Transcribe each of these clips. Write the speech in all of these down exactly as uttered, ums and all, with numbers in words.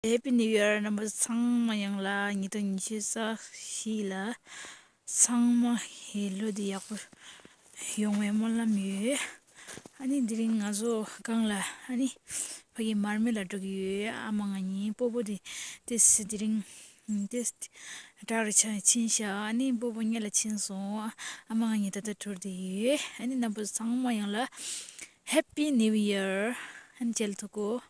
Happy New Year རྣམ་པ་ཚང་མ་ཡང་ལ་ཉིས་སྟོང་ཉི་ཤུ་རྩ་བཞི་ལ་ཚང་མ་ཧེ་ལོ་འདི་ཡག་པོ་ཡོང་བའི་སྨོན་ལམ་ཡོད། ཨ་ནི་དེ་རིང་ང་ཚོ་སྒང་ལ་ཨ་ནི་ཕ་གི་མར་མེ་ལ་འགྲོ་གི་ཡོད། ཨ་མ་ང་གཉིས་སྤོ་བོ་དེ་ཏེས་དེ་རིང་ཏེས་དྲག་རེ་ཆ་ཕྱིན་ཤག་ཨ་ནི་སྤོ་བོ་སྔོན་ལ་ཕྱིན་སོང་། ཨ་མ་ང་གཉིས་ད་ལྟ་འགྲོ་བསྡད་ཡོད། ཨ་ནི་རྣམ་པ་ཚང་མ་ཡང་ལ་Happy New Year ཨ་ནི་མཇལ་ཐུབ་གོ།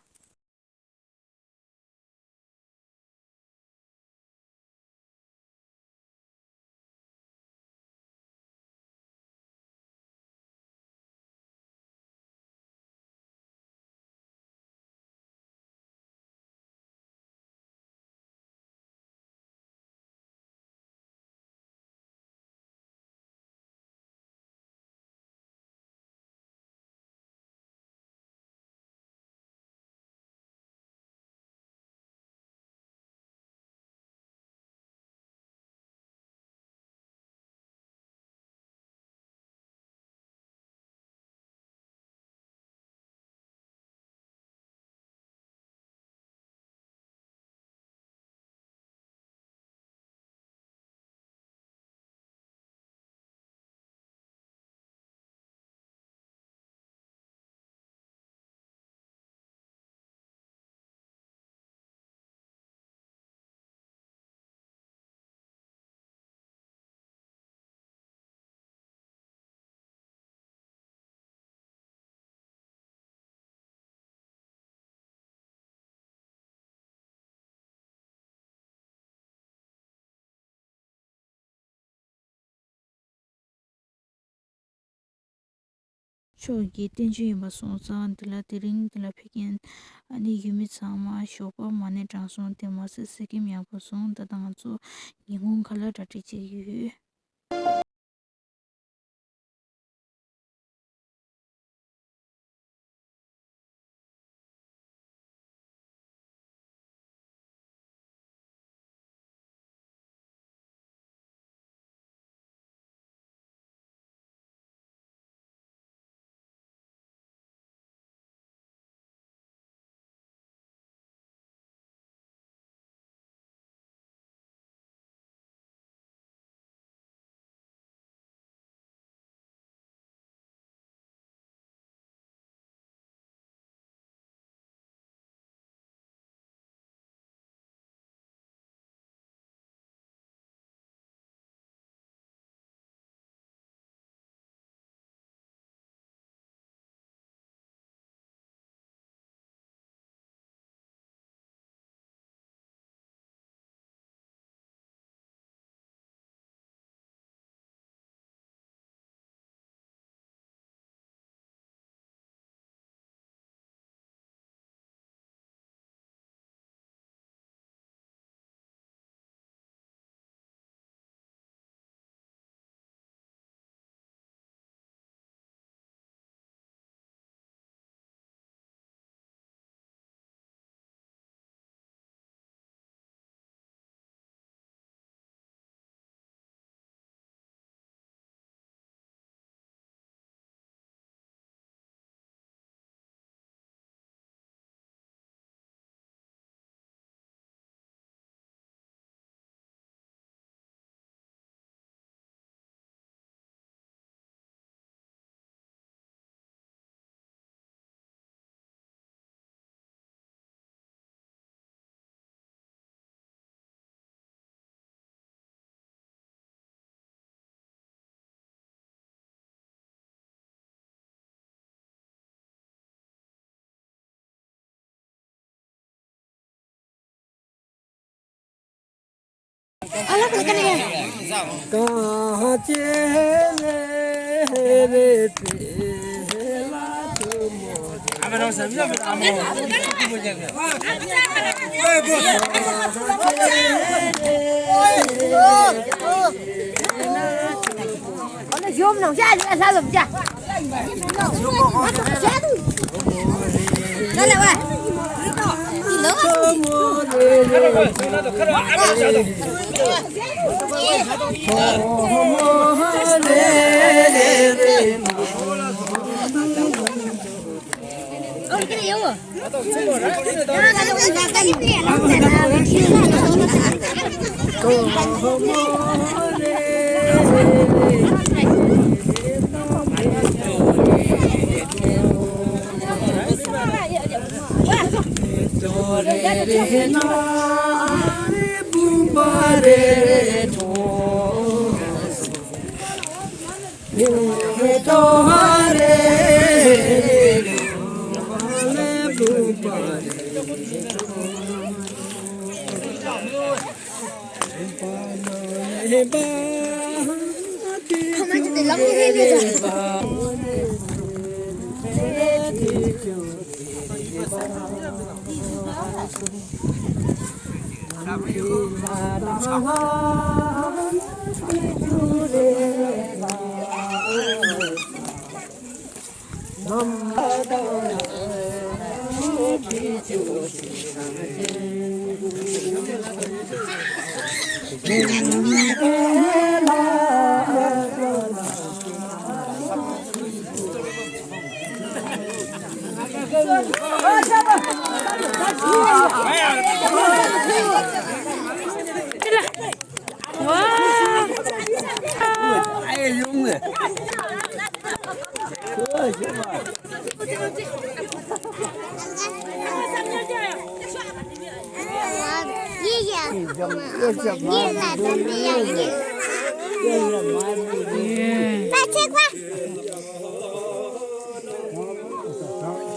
ཕྱོགས་ཀྱི་བསྟན་བཅོས་ཡིན་པ་སོང་ཙང་འདི་ལ་དེ་རིང་འདི་ལ་ཕེབས་མཁན་ཨ་ནི་ཡུལ་མི་ཚང་མ་ཞོགས་པ་མ་ཎི་བགྲངས་སོང་། དེ་མ་ཟད་གཟིགས་ཁྱིམ་ཡག་པོ་སོང་། ད་ལྟ་ང་ཚོ་ཉིན་གུང་ཁ་ལག་གྲ་སྒྲིག་བྱེད་ཀྱི་ཡོད།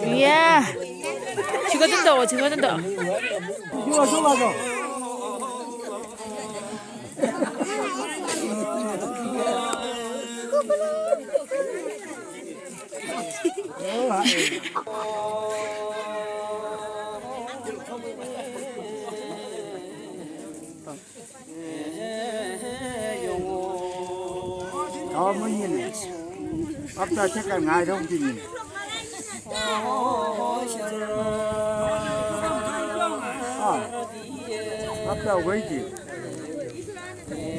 ཡ། ཆི་ག་ཏི་འདོག་ཆི་ག་ཏི་འདོག་ཨ་མ་ཉིད་ནས། ཨ་ཕ་ཁྱེད་ཀ་ང་རང་གི་ཉིད། ཨ། ཨ་ཕ་ཝེ་ཀི།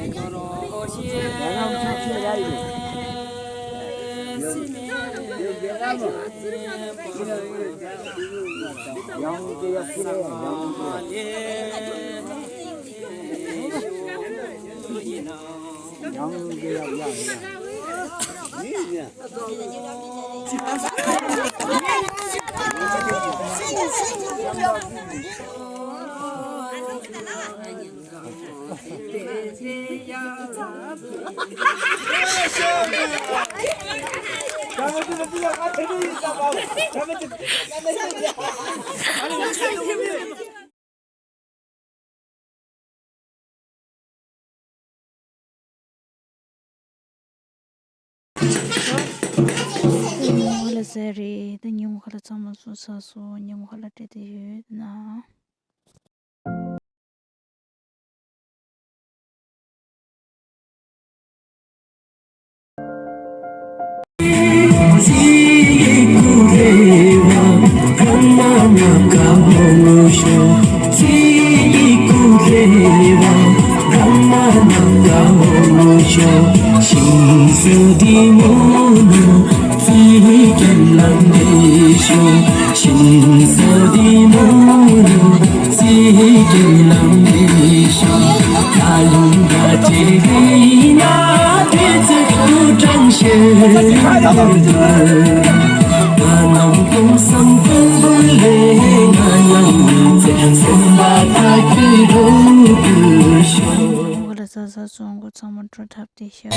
ང་རང་ཚོ་ཁྱེད་ར་ཡིན། ཡང་གི་ཡ་ཁྱེད་ཡང་གི་ཡ། ཡང་གི་ཡ་ཡ་ཡ། ཉིན་མོ་ལ་ཟེར་རེད། ད་ཉིན་མོ་ཁ་ལ་ཚང་མ་སུ་ས་སོ་ཉིན་མོ་ཁ་ལ་བྲེལ་ཏེ་ཡོད་ན། ཚང་མ་འགྲོ་ཐབས།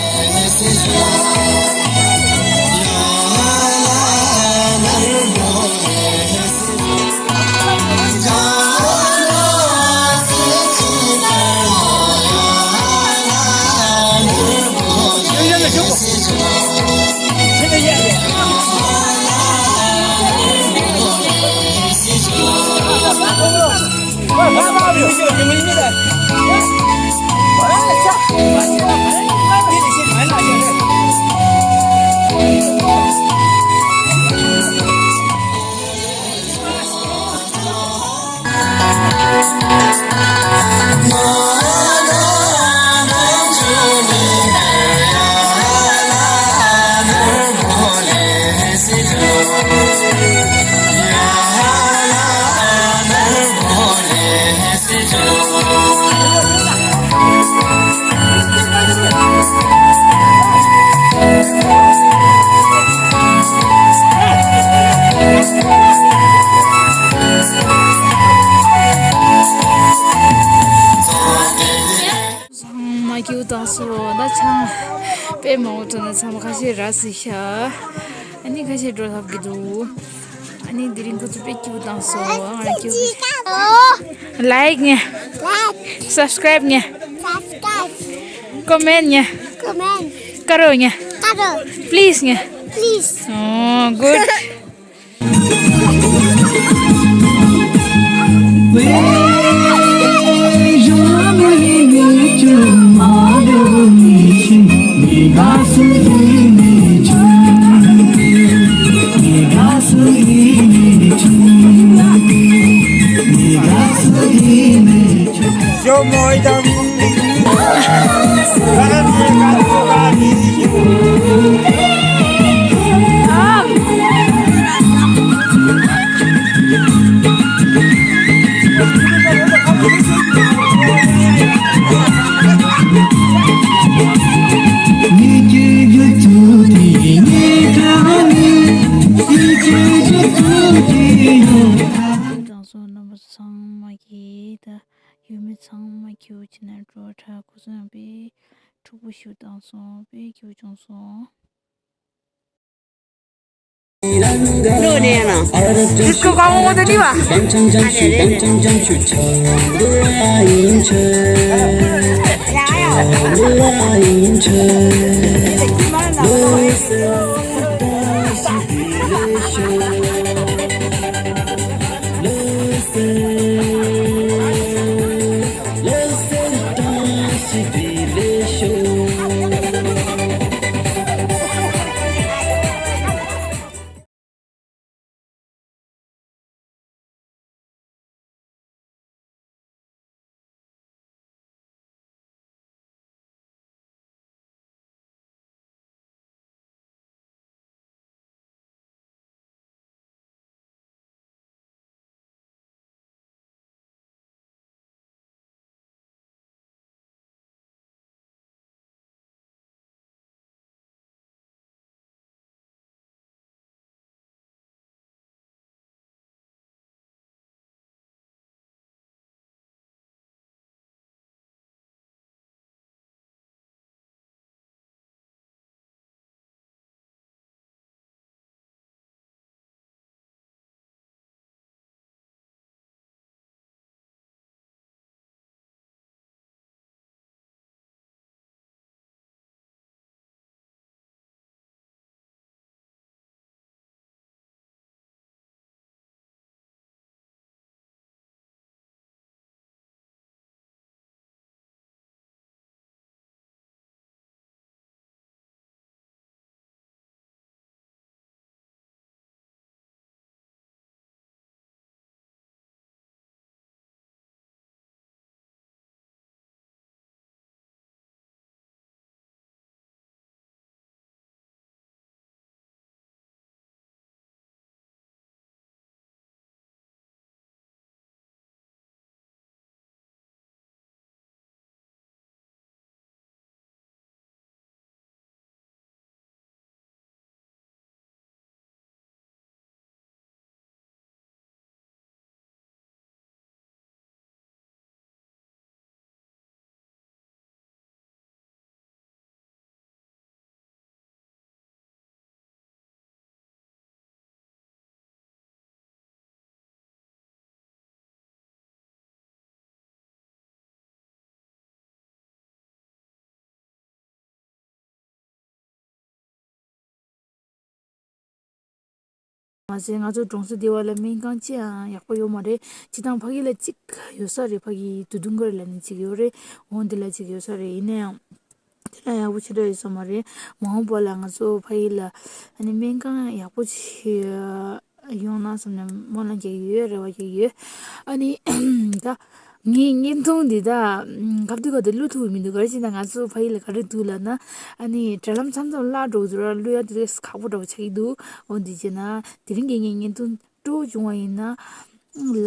སྐྱིད་པོ་བཏང་སོང་། ད་ཆང་དཔེ་མང་པོ་བཏུང་ན་ཚང་མ་ཁ་ཤས་ར་བཟི་ཤག་ཨ་ནི་ཁ་ཤས་འགྲོ་ལབ་ཀྱི་འདུག་ཨ་ནི་དེ་རིང་ཁོ་ཚོ་དཔེ་སྐྱིད་པོ་བཏང་སོང་། ང་རང་སྐྱིད་པོ། Like ཉེ། Like. Subscribe ཉེ། Subscribe. Comment ཉེ། Comment. करो ཉེ། करो. Please ཉེ། Please. Oh, good. དང་སོ་རྣམ་པ་ཚང་མ་གིས་ད་ཡུལ་མི་ཚང་མ་ཁྱེའུ་ཆེ་ན་འགྲོ་གྲྭ་ཁོ་ཚོ་ཡང་དཔེ་ཕྲུ་གུ་ཤུ་བཏང་སོང་། དཔེ་ཁྱེའུ་བྱུང་སོང་། ལོ་ནས་ཡང་ན། ཌིས་ཀོ་ཀ་མོ་དེ་ནི་བ། མ་ཟད་ང་ཚོ་གྲོང་གསེབ་སྡེ་བ་ལ་སྨན་ཁང་ཅི་ཡང་ཡག་པོ་ཡོད་མ་རེད། སྤྱིར་བཏང་ཕ་གི་ལ་གཅིག་ཡོད་ས་རེད། ཕ་གི་དུས་དུང་གར་ལ་ནི་གཅིག་ཡོད་རེད། འོང་འདི་ལ་གཅིག་ཡོད་ས་རེད། ཡིན་ན་ཡང་དེ་ལ་ཡག་པོ་ཆེ་དྲགས་ཡོད་ས་མ་རེད། མ་འོངས་པ་ལ་ང་ཚོ་ཕ་གི་ལ་ཨ་ནི་སྨན་ཁང་ཡག་པོ་ཆེ་ཡོང་ན་བསམ་ནས་སྨོན་ལམ་རྒྱག་གི་ཡོད། རེ་བ་རྒྱག་གི་ཡོད། ཨ་ནི་ད་ངའི་བརྙན་ཐུང་འདི་ད་གབ་དུས་ག་དུས་བླུག་ཐུབ་ཀྱི་མི་འདུག་ག་རེ་བྱས་ན་ང་ཚོ་ཕ་གི་ལ་ག་རེ་འདུག་ལབ་ན། ཨ་ནི་དྲ་ལམ་མཚམས་མཚམས་བརླག་འགྲོ་གི་འདུག་ར། བླུག་ཡ་དེ་རེས་ཁག་པོ་འདྲ་པོ་ཆགས་ཀྱི་འདུག་འོ་འདི་བྱས་ན་དེ་རིང་གི་ངའི་བརྙན་ཐུང་སྤྲོ་བྱུང་བ་ཡིན་ན།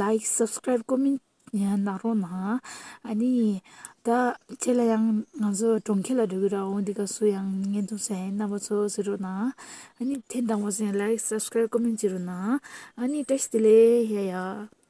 Like, subscribe, comment ཡང་གནང་རོགས་གནང་། ཨ་ནི་ད་ཁྱེད་ལ་ཡང་ང་ཚོ་གྲོང་ཁྱེར་ལ་འགྲོ་གི་ར། འོ་འདི་ག་སུ་ཡང་བརྙན་ཐུང་གསན་རྣམ་པ་ཚོ་གཟིགས་རོགས་གནང་། ཨ་ནི་ཐེངས་དང་པོ་གསན་like, subscribe, comment བྱེད་རོགས་གནང་། ཨ་ནི་བཀྲ་ཤིས་བདེ་ལེགས། ཡ་ཡ།